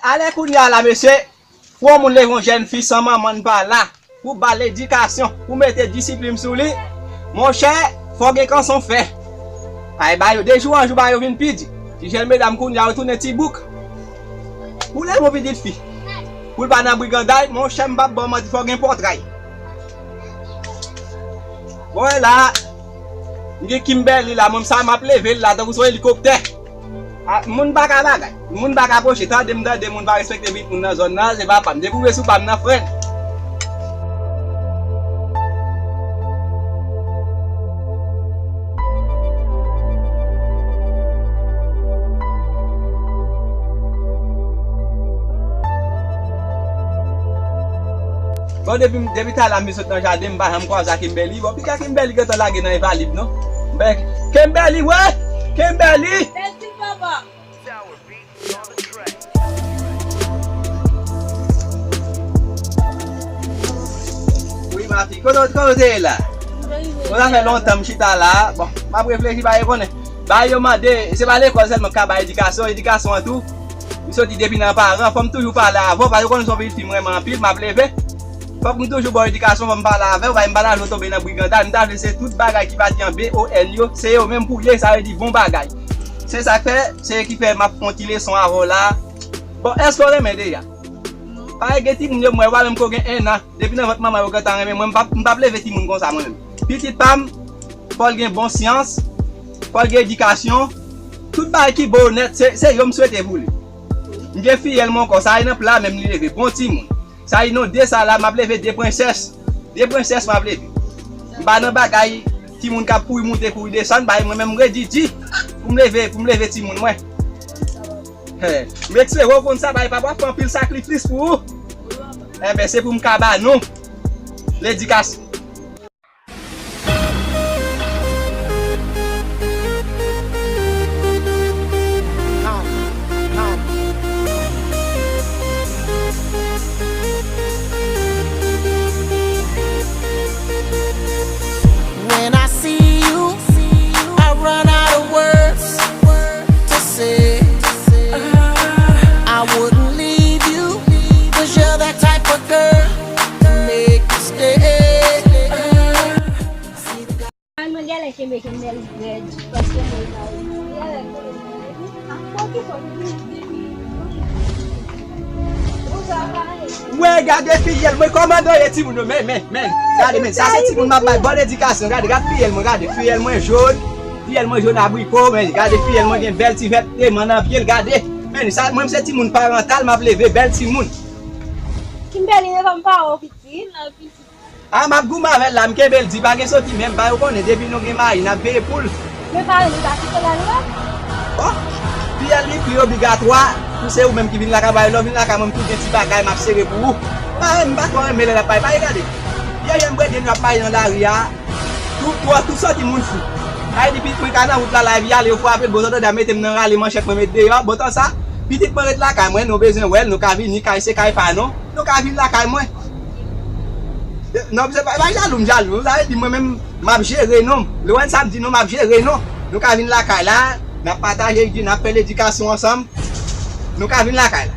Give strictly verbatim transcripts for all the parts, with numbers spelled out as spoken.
Ale kounye a la, mesye, pou yon moun leve yon jèn fi san manman n pa la, pou ba l edikasyon, pou mete disiplin sou li, monchè, fò gen kanson fè. Ay ba yo de jou an jou, ba yo vin pi di. Ti jèn medam kounye a yo tounen ti bouk. Pou leve yon pitit fi, pou l pa nan briganday, monchè, m p ap ba w manti, fò gen pòtray. Bon, e la, m gen Kimberly la, mwen sa m ap leve l la, tankou se yon elikoptè. Ah, moun pa ka bagay. Moun pa ka pwoche. Tande m, tande moun pa respekte pitit moun nan zòn nan, se pa pa m. Depi w sou pa m nan, frè m. Bon, depi, depi talè m vin sot nan jaden, m pa janm kwaze ak Kimberly. Bon, piga Kimberly gentan lage nan envalid, non? Ben, Kimberly, wè! Kimberly! Bèl ti papa! Wi, ma fi, kote, kote w te ye la? Bon, sa fè lontan m chita la. Bon, m ap reflechi, ba yo konnen. Ba yo mande, se pa lekòl sèlman k ka bay edikasyon, edikasyon an tou. M soti depi nan paran, fò m toujou pale avè w, paske w konnen se yon pitit fi m renmen anpil, m ap leve. Fòk m toujou ba w edikasyon, fòk m pale avè w, paske m pa ta vle w tonbe nan brigandaj, m ta vle se tout bagay ki pati an B O N yo, se yo menm pou ye, sa vle di bon bagay. Se sa k fè, se ki fè m ap fè yon ti leson avè w la. Bon, èske w renmen deja? Parèt gen timoun yo, m wè, w pa menm ko gen en an, depi nan vant manman yo gentan renmen mwen, m p ap, m p ap leve timoun konsa mwen menm. Pitit pa m, fò l gen bon syans, fò l gen edikasyon, tout bagay ki bon nèt, se, se yo m swete pou li. M gen fiyèl mwen ankò, sa e nan pla menm li leve, bon timoun. Sa inonde sa la, m ap leve de prensès. De prensès m ap leve. M pa nan bagay timoun k ap kouri moute, kouri desann, bay mwen menm m redi di pou m leve, pou m leve timoun mwen. Hè, m eksplike w konn sa, bay papa fè anpil sakrifis pou ou. Enben, se pou m ka ba nou ledikasyon. When I see you, I run out of words to say. I wouldn't leave you, 'cause you're that type of girl to make me stay. Mwen genlè kenbe kenbe l rèd, paske mwen pa wè. Wè, gade fiyèl mwen, kòman nou ye timoun yo, men, men, men, gade, men, sa se timoun m ap bay bòn edikasyon, gade, gade fiyèl mwen, gade, fiyèl mwen jòn, fiyèl mwen jòn abriko, men, gade fiyèl mwen gen bèl ti vèt, eman nan pye l, gade, men, sa, mwen, se timoun parantal, m ap leve, bèl timoun. Kimberly, devan m pa wè w pitit. A, m ap goumen avè l la, m kenbe l di, pa gen soti menm, ba yo konnen, depi nou gen mayi, n ap veye poul. Men pa renmen pa kite l al la. Bon, fiyèl li pli obligatwa, pou se ou menm ki vin lakay, ba yo lè w vin lakay mwen, m tou gen ti bagay m ap sere pou ou. Pa renmen, m pa twò renmen lè l ap bay, pa regade. Yè, yè, m brede nou ap mayi nan lari a. Tout, tout, tout sòti moun fou. Ay di pitit mwen ka nan wout la, live y ale, yo frape l, bon, zòt ap mete m nan rale manchèt mwen met deyò, bon, tan sa, pitit mwen ret lakay mwen, nou bezwen wè l, nou ka vini, kay se kay pa nou, nou ka vin lakay mwen. Non, se pa, pa jalou, m jalou. Sa vle di mwen menm, m ap jere nou. Lwen sa m di nou, m ap jere nou. Nou ka vin lakay la, n ap pataje ide, n ap fè ledikasyon ansanm. Nou ka vin lakay la.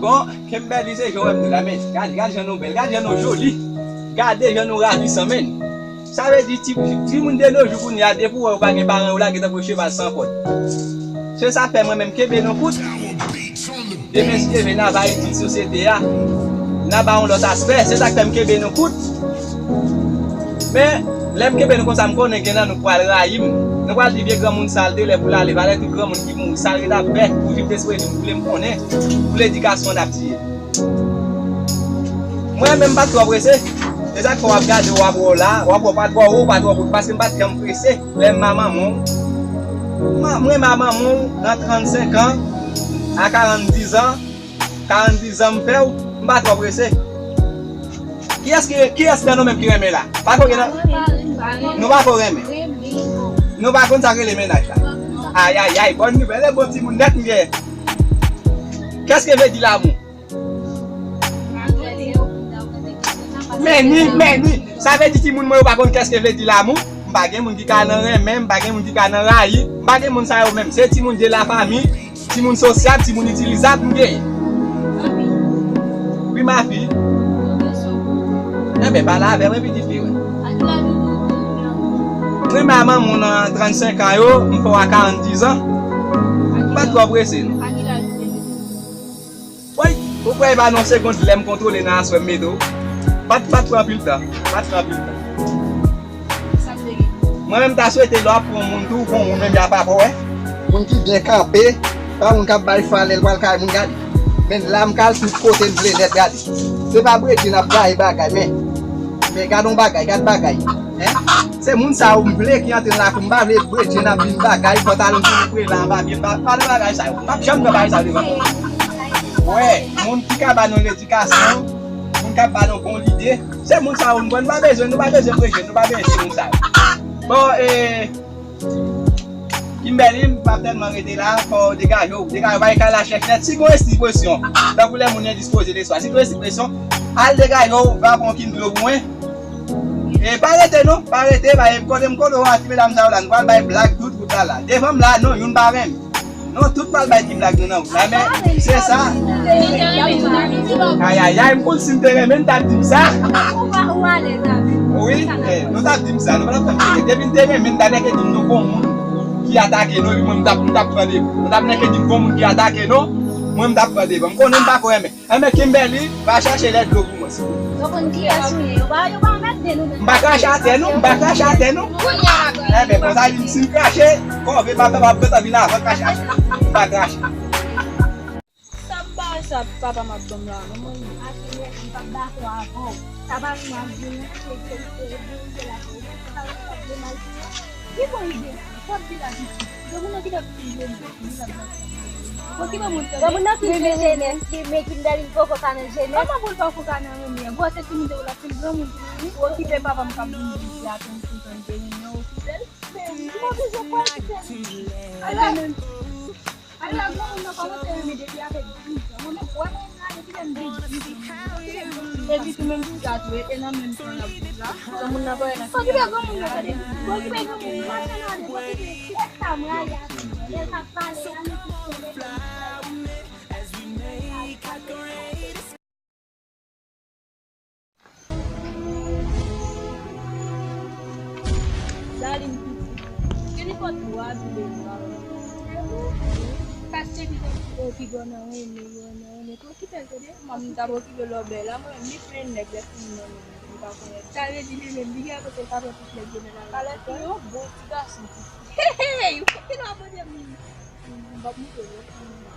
Bon, Kimberly, se jan w wè m nou la, men. Gade, gade jan nou bèl, gade jan nou joli. Gade jan nou ravisan, men. Sa vle di, ti, timoun de nos jours kounye a, depi w wè yo pa gen paran yo lage tankou cheval san kòd. Se sa k fè mwen menm kenbe nou kout. Demen si Dye vle, n a va etid sosyete a. N a ba yon lòt aspè. Se sa k fè m kenbe nou kout. Men, lè m kenbe nou konsa, m konnen gen nan nou k pral rayi m. Nou pral di vye granmoun sa l te lè pou l ale. Valè tout granmoun ki mouri, sa l ret ap fè pou jip te sou etid, m vle m konnen. Pou ledikasyon n ap tiye. Mwen menm m pa t twò prese. Se sa k fè w ap gade, w ap wè w la, w ap wè w pa twò wo, w pa twò kout, paske m pa t janm prese. Lè m a manman w, m renmen a manman w nan trannsenk an, a karanndiz an, karanndiz an m fè w, m pa twò prese. Kiyès ki, kiyès nan nou menm ki renmen la? Pa twò gen nan, nou pa ko renmen. Nou pa konn sa k rele mennaj la. Ayayay, bòn nouvèl, e bon timoun nèt m ye. Qu'est-ce que veut dire l'amour? Men ni, men ni. Sa vle di timoun mwen yo pa konn qu'est-ce que veut dire l'amour? M Pa gen moun ki ka nan renmen m, pa gen moun ki ka nan rayi m, pa gen moun sa yo menm. Se timoun de la fami, timoun sosyab, timoun itilizab m genyen. Wi, ma fille. Enben, pale avè m epi di fi, wè. Mwen renmen a manman w nan trannsenk an yo, m fè w a karanndiz an. M pa t twò prese, non. Woy, ou kwè e pa nan yon segond lè m kontwole nan aswè m mete w? Pa t, pa t pran anpil tan. Pa t pran anpil tan. Mwen menm ta swete lè w ap pran yon moun tou, ou pran yon moun menm y ap apre w, wè. Moun ki byen kanpe, pa moun k ap bay falè l pral kay moun gade. Men la m kal tout kote m vle nèt gade. Se pa bredye n ap gaye bagay, men. Men gad yon bagay, gad bagay. Hein? Se moun sa yo m vle ki antre nan lakou m, m pa vle bredye n ap vin bagay, pantalon ki prela anba pye m, pa, pa nan bagay sa yo. M p ap janm nan bagay sa yo devan moun. Wè, moun ki ka ba nou ledikasyon, moun k ap ba nou bon lide, se moun sa yo m pran, nou pa bezwen, nou pa bezwen bredye, nou pa bezwen moun sa yo. Bon, e, Kimberly, m p ap tèlman rete la, fò w degaje w, degaje w, pa gen kay la chèch nèt. Si gon espri presyon, tankou lè moun endispoze leswa, si gon espri presyon, al degaje w, va pran yon kin dlo pou mwen. E pa rete non, pa rete, pa kote m kote w a, ti medam sa yo la, nou pral bay blag tout wout la la. Devan m la, non, youn pa renmen. Non, tout pral bay ti blag nou nan wout la, men se sa. Ayayay, m konn si m te renmen, n t ap di m sa. Wi, eh, nou t ap di m sa, nou pa t ap tande. Depi n te renmen, n ta nèke di m nou gon moun ki atake nou, epi mwen m t ap, m t ap pran devan. Nou t ap nèke di m gon moun ki atake nou, mwen m t ap pran devan. M konnen m pa ko renmen. Enben, Kimberly, va chache lè dlo pou mwen, silvouplè. Yo konn kiyès ou ye. Yo pa, yo pa anmède nou menm. M pa krache atè, non. M pa krache atè, non. Enben, konsa, si m krache, kòve pa fè, pa fè, vin avan krache atè. M pa krache. Sa m pa wè sa papa m ap ban m la, non, mwen. Ache mèsi, m p ap dakò avè w. Sa pa vin ap vin, se verite, verite la, verite la, verite la. Ki bon ide sa? Sa ap di la pitit. Granmoun nan ki t ap di yo, li t ap di. Bon, ki bon moun tande? Granmoun nan ki vle jenès, li, men Kimberly poko ka nan jenès. Kòman pou l poko ka nan renmen an? Bon, se timoun te ou la, se granmoun ki renmen. Ou okipe papa m k ap vin di a, konn kontan de renmen, okipe l. Men, mwen bezwen pral kite l. Ala menm. Ala granmoun nan kòmanse renmen depi avèk douz an. Mwen menm, wè mwen la depi lè m gen douz an. Epi tou menm ti sa tou, e nan menm tan n ap viv la. Granmoun nan pa wè nan ki granmoun nan tande. Bon, ki granmoun nan tande, bon, ki sa mwen ale avè l, lè l t ap pale, ane ki sou lè l t ap pale. Darline pitit, gen nenpòt lwa vide m pa wè. Paske ki gen pitit ki gwo nan renmen, gwo nan renmen. Okipe l tande, manmi t ap okipe lòbèy la, mwen menm li fè nèg lè fini nan men m, li pa konnen. Sa vle di li menm, li gen kote l pa pran tout nèg yo nan lari. Alò ki yon bon ti gason pitit. Hey, hey, ou fè ki lwa pote m. M p ap moute w.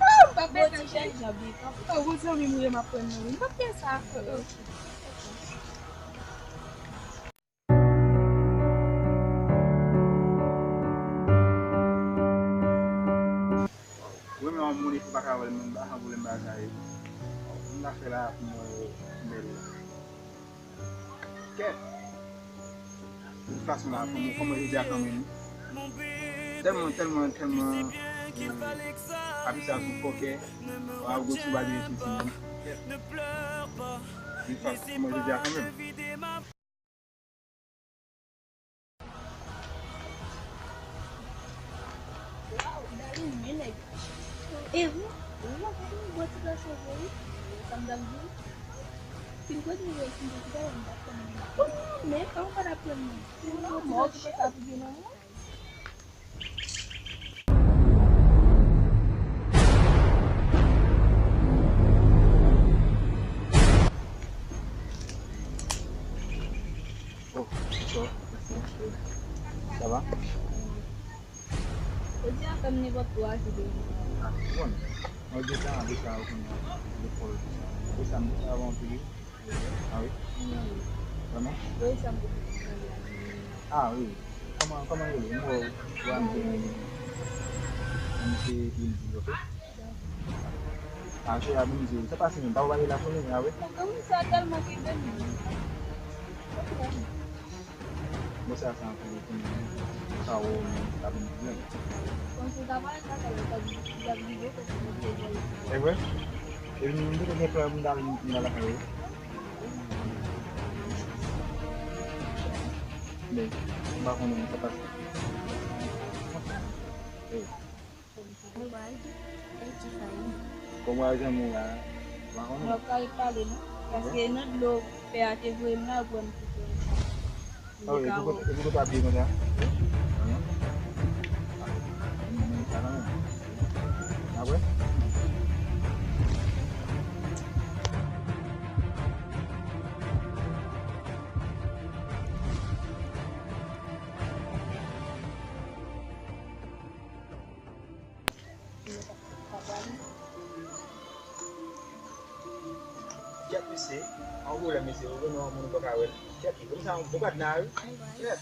Ah, m p ap fè sa. Bon ti jèn jan byen kanpe. Oh, bon zanmi m ou ye, m ap pran nan men. M p ap fè sa. Renmen yon moun epi w pa ka wè l menm, m pa janm vle m bagay. M ta fè la pou mwen bèl. Kèt! Tout fason la, kòman, kòman jodi a kanmenm? Tèlman, tèlman, tèlman, eh, api sa sou fòkè, w ap gwo sou bagay sou timoun. Kèt! Tout fason, kòman jodi a kanmenm? Waw, Darline, men nèg. E wi, wi, w ap gade yon gwo ti gason vre wi. Sa m t ap di w. Si m konn yon gwo ti gason, m t ap pran l. Kounye a menm, an w pa t ap pran l non. Si m konn yon gwo ti gason, sa pou gen nan mwen. Oh, bonsoir. Ça va? Jodi a fè m nenpòt twa jou de. Ah, bon. Mwen gentan ale sa yo kounye a, lekòl, tout sa. Pou sa m te travay anpil, wi. Ah wi? Vrèman? Wi, sa m te travay. Ah wi. Kòman, kòman yo rele? M wè w, w a m te rele. M se Ildi, ok? Ah, se a, bon, se, se pase menm, pa w ale la kounye a, wi? Bon, granmoun sa tèlman ki vle m. Bon, sa, sa anpil, kounye a, sa w, sa vin pwoblèm. Bon, se ta pale sa, sa yo ta di, ta di, bon, se, se, se, se. E vre? E m, m te gen plan pou m ta al, m ta al lakay ou. M M pa konnen sa pase. Ey. Kòman w ye? Kòman w ye, zanmi w la? M pa konnen. Mwen pa ret pale non. Paske nan dlo pè a te voye m la, ou wè m te fè. Ah wi, epi kote, epi kote w abiye konsa? Wi. An? Ah, men sa kanmenm. Apre? Kèt mesye, an pwoblèm mesye, ou konnen yon moun ou pa ka wè l. Kèt, li konn sa, bon gad la wi. Kèt.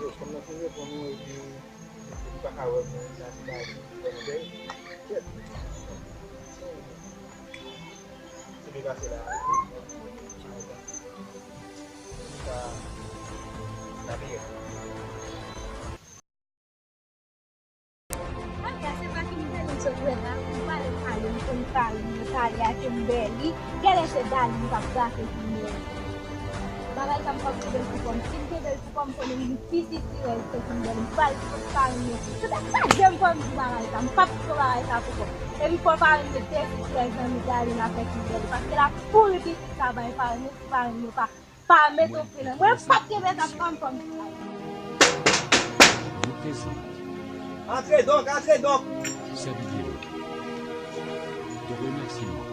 Yo, kòm nan fin reponn ou epi li pa ka wè moun sa, se pa li ki fè nou bèl. Kèt. Se byen pase la. Sa, n ap peye. Maria, se pa Kimberly m sot wè la, m pale, pale, m konn pale, m pale a Kimberly. Genlè se Darline k ap brake Kimberly. Bagay sa m p ap kenbe l pou kò m. Si m kenbe l pou kò m, konnen m vin pi sitirèz ke Kimberly. M pral sot pale yo. Se pa, pa janm fè m di bagay sa, m p ap fè bagay sa pou kò m. Epi fò pale yo de sitirèz nan mi Darline avèk Kimberly. Paske l ap pouri pitit sa bay pale yo, si pale yo pa Pa mete w fren nan mwen, m p ap kenbe sa m pa m fò m travay. Antre donk, antre donk. Sèvitè, de remèsiman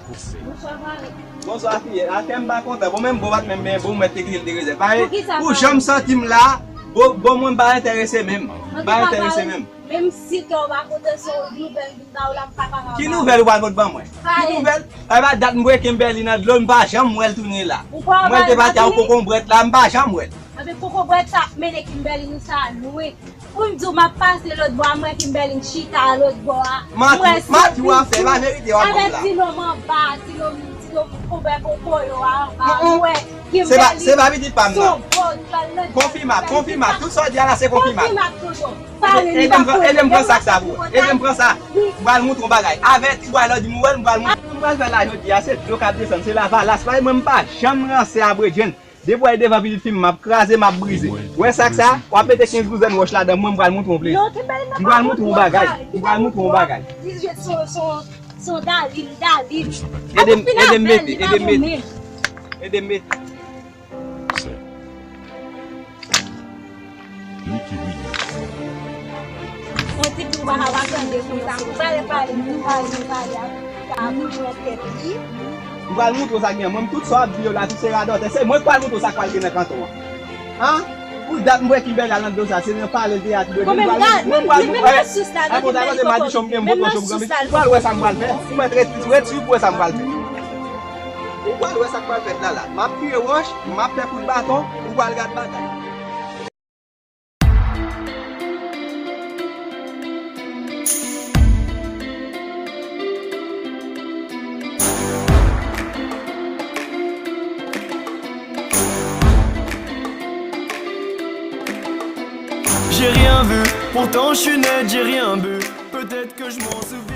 pou fè. Bonswa, Farid. Bonswa, fiyèl. Atè m pa kontan. Bon, menm bon, bat menm, men bon, mèt te kite l te rezèv. Pare, pou jan m santi m la, bon, bon, mwen m pa enterese menm. M pa enterese menm. Menm si kè w pa kontan, se yon nouvèl vin ba w la, m pa ka ba w. Ki nouvèl ou pral pot ban mwen? Ki nouvèl? Ay, pa dat m bwè Kimberly nan dlo, m pa janm wè l tounen la. Mwen te pati ak kokonbrèt la, m pa janm wè l. Anben kokonbrèt sa ap mennen Kimberly nan sa lwen. Pou m di w, m ap pase lòt bò a, m wè Kimberly chita lòt bò a. Manti, manti w ap fè, e pa verite w ap ban m la. Avè ti nonm anba, ti nonm, ti nonm konbè kokoyo a anba, m wè Kimberly. Se pa, se pa pitit pa m nan. Konfimab, konfimab, tout sa w di a la se konfimab. Konfimab toujou. Ede m pran, ede m pran sak sa pou ou. Ede m pran sa. M pral montre w bagay. Avèti w, lè w di m wè l, m pral montre w. M pral fè la jodi a, se dlo k ap desann, se lavalas. Paske mwen m pa janm ranse a bredjenn. Depi w al devan pitit fi m, m ap kraze, m ap brize. Wè sak sa, w ap mete kenz douzèn wòch ladan, mwen m pral montre w plezi. M pral montre w bagay. M pral montre w bagay. Dizwit son, son, son Darline, Darline. Ede m, ede m mete, ede m mete. Ede m mete. Sè. Niki Williams. Yon tip ou pa ka pa tande konsa. Ou pale, pale, pale, pale, pale, ap, ap pran tèt li. M pral montre w sa k gen. Mwen, tout sa w ap di yo la, tout se radòtè. Se mwen k pral montre w sa k pral gen nan kanton an. An? Pou dat m wè Kimberly al nan dlo sa, se nan pale l te ye a tou. Bon, menm gad, menm, menm, menm nan sous la, gade Kimberly kòkòt. M pral wè sa m pral fè. Ou mèt ret, ret swiv pou wè sa m pral fè. Ou pral wè sa k pral fèt la la. M ap tire wòch, m ap fè kout baton, ou pral gad batay. J'ai rien vu, pourtant je suis net, j'ai rien bu. Peut-être que je m'en souviens.